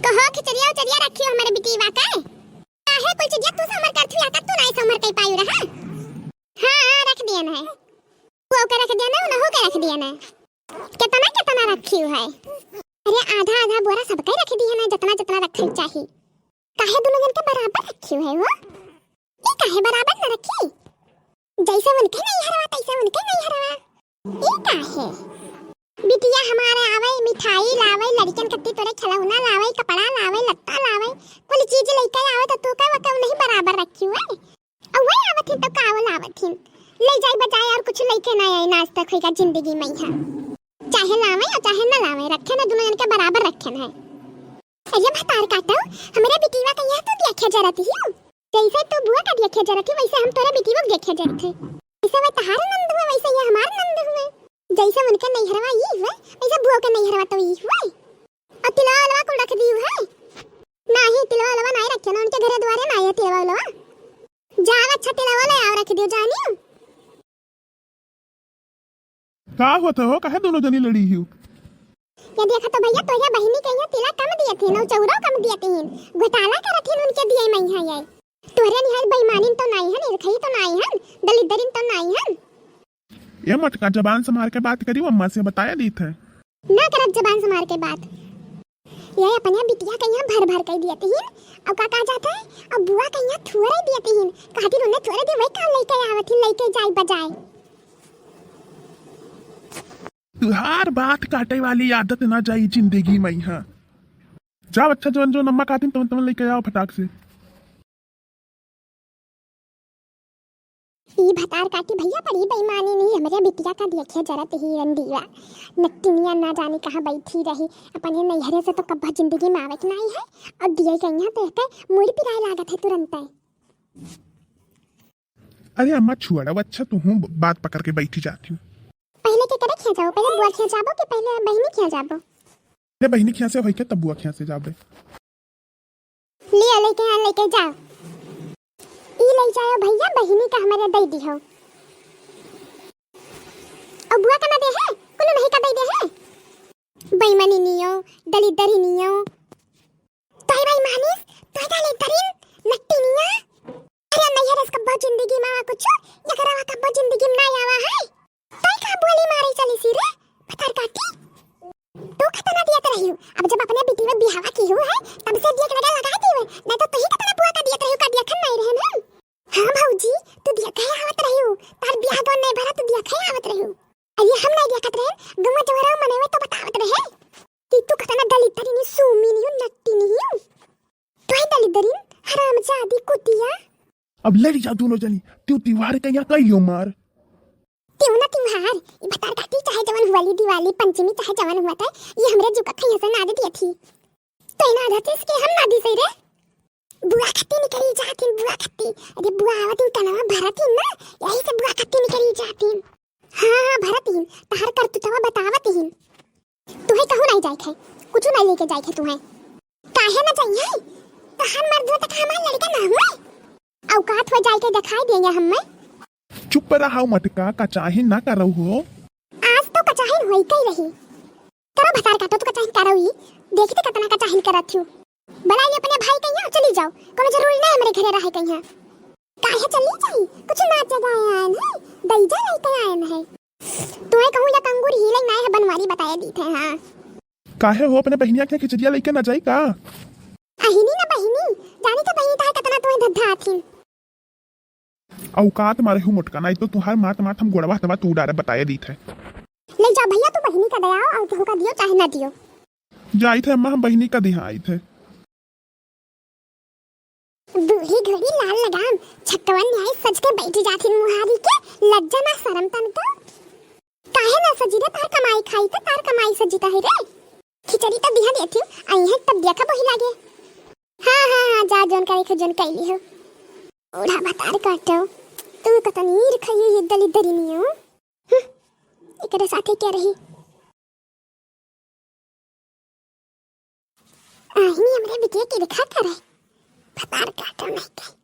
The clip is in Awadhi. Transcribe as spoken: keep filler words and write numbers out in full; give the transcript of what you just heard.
कहो, खिचड़िया उचड़िया रखियो हमरे बिटिया का? काहे कुल चीजिया तू समर करथू, या का तू नाई समर कई पायु रहा? हाँ, हाँ, रख दियन है। वो के रख दियन है, उनहु के रख दियन है। केतना केतना रखियो है? अरे, आधा आधा बोरा सबके रख दियन है, जतना जतना रखे चाही। काहे दुनो जन के बराबर रखियो है वो? ई काहे बराबर न रखी? जैसे उनके नैहरवा, तैसे उनके नैहरवा। ई काहे? बिटिया हमारे आवे, मिठाई लावे, लड़कन कत्ती तोरे खिलौना लावे, कपड़ा लावे, लत्ता लावे, कुल चीज लइके आवे, तो तू का वका नहीं बराबर रखी हुए? अउए आवत हिन तो का वो लावत हिन? ले जाई बजाय और कुछ लइके ना आई, आज तक होइगा जिंदगी में यहाँ। चाहे लावे और चाहे न लावे, रखे ना दुनो जन के बराबर रखे ना है। अरे भतार काटो, हमरे बिटिया का यहाँ तो दिया खेजरत ही। जैसे तू बुआ का दिया खेजरत ही, वैसे हम तोरे बिटिया के दिया खेजरत है। जैसे वह तहार नंद हुए, वैसे ये हमार नंद हुए। जैसे उनके नैहरवा ई हुए, वैसे बुआ के नैहरवा तो ई हुए। और तिलवा उलवा कुल रख दी हुए। नाही, तिलवा उलवा नाही रखे ना, उनके घरे द्वारे नाही है तिलवा उलवा। जाओ, अच्छा तिलवा ले आओ, रख दियो जानी। का होत हो? काहे दोनों जनी लड़ी हियो? ये देखा तो भैया, तोहरे बहिनी के यहाँ तिला कम दिए थे, नौ चौरो कम दिए थे, घोटाला करत हिन उनके दिए में यहाँ ये। तोहरे निहार बेईमानिन तो नाई हन, इरखई तो नाई हन, दलिद्दरिन तो नाई हन। ये मटका, जबान संभार के बात करी, अम्मा से बताया दीत है। ना करब जबान संभार के बात। ये अपने बिटिया के यहाँ भर भर के दिए थे हिन, और का कहा जाता है, और बुआ के यहाँ थोड़े दिए थे हिन, कहती उन्हें थोड़े दे, वही का लेके आवत हिन, लेके जाए बजाए। तुहार बात काटे वाली आदत ना जाई जिंदगी में यहाँ। जाओ, अच्छा, जवन जवन अम्मा कहतीन, तवन तवन लेके आओ फटाक से। ई भतार काटी भैया, बड़ी बेईमानी नहीं, हमरे बिटिया का देखे जरत ही रंडीवा। नट्टिनिया ना जाने कहाँ बैठी रही, अपने नैहरे से तो कब्बा जिंदगी में आवे के नाई है, और दिए के यहाँ देख के मुड़ी पिराए लागत है तुरंत। अरे अम्मा, छुआड़ो, अच्छा, तू हूँ बात पकड़ के बैठी जाती हूँ। पहले के करे खिया जाओ, पहले बुआ खिया जाबो कि पहले बहिनी खिया जाबो? पहले बहिनी खिया से होई के तब बुआ खिया से जाबे। लिया, लेके आ, लेके जाओ। ई ले जाओ भैया, बहिनी का हमारे दे दी हो। और बुआ का ना दे है, कुल नहीं का दे दे है। बेईमानी नियो, दलिद्दरी नियो। तोहे भाई मानिस, तोहे डाले दरिन, नट्टी निया। अरे नैहर से कब्बो जिंदगी में आवा कुछ, एकरा वा कब्बो जिंदगी में ना आवा है। तोहे का बोली मारी चली सी रे, भतार काटी। तू खतना दियत रही हो, अब जब अपने बिटिया बिहावा की हुआ है, तब से दिया के लगा लगा दी हुए, नहीं तो तू ही खतना बुआ का दियत रही हो, का दिया खन नहीं रहे ना। हाँ भौजी, तू दिया कहे आवत रही हो, तार बियाह गौन नहीं भरा, तू दिया कहे आवत रही हो। अरे हम नहीं देखत रहे, गौवा जवरा मनवे तो बतावत रहे कि तू कतना दलित तरी नी, सूमी नी हो, नट्टी नी हो। तू ही दलित दरिन, हरामजादी कुतिया। अब लड़ी जा दोनों जनी, तू तिवार के यहाँ कई लियो मार। क्यों ना तिवार, ई भतार काटी चाहे जवन हुआली दिवाली पंचमी चाहे जवन हुआ था, ये हमरे जुका खैया से नाद दिया थी। तो इना आधा चीज के हम ना दी सही रे। बुआ खत्ती निकली जातिन, बुआ खत्ती। अरे बुआ आवतिन कनवा भरतिन ना, यही से बुआ खत्ती निकली जातिन। हाँ, हाँ, भरतिन, तहर करतुतवा बतावतिन। तुहे कहूँ नहीं जाए थे, कुछ नहीं लेके जाए थे तुहे। काहे ना जाइए? तहर मर्द तक हमार लड़का ना हुए। औकात हो जाए के दिखाई देंगे हमें। चुप रहा मटका, कचाही ना करो हो। आज तो कचाही होई कई रही। करो भतार काटो, तू कचाही करो ही। देखी तो कितना कचाही करत थी। भला ये अपने भाई कहिया चली जाओ, कोनो जरूरी ना हमरे घरे रहे कहिया। काहे चली जाई? कुछ ना जगह आयन है, दई जा लेके आयन है। तुम्हें कहूँ या कंगूर ही ले ना है बनवारी बताया दी थे, हाँ। काहे हो अपने बहिनिया के खिचड़िया लेके ना जाई का? अहिनी ना बहिनी, जानी तो बहिनी ताहे कितना तुम्हें धद्धा आथिन। औकात मारे हूँ मोटका, नहीं तो तुहार मात मात हम गोड़वा हथवा तू डारे बताए दीत है। ले जा भैया, तू बहिनी का दयाओ और केहू का दियो चाहे ना दियो। जाइत है अम्मा, हम बहिनी का दिहा आइत है। बूढ़ी घोड़ी लाल लगाम, छक्कवन न्याय सज के बैठ जाथिन मुहारी के, लज्जा ना शरम तन को। काहे ना सजी रे, तार कमाई खाई तो तार कमाई सजी काहे रे? खिचड़ी तो दिहा देती हूँ, आई है तब देखा वही लागे। हाँ, हाँ, हाँ, जा जोन करे खो जोन कैली हो। ओढ़ा भतार काटो, तू कतनी रखाई ये दली दरी नहीं हो। हम्म, एकरे साथे क्या रही? आहिनी हमरे बिटिया के दिखा करे। भतार काटो नहीं के।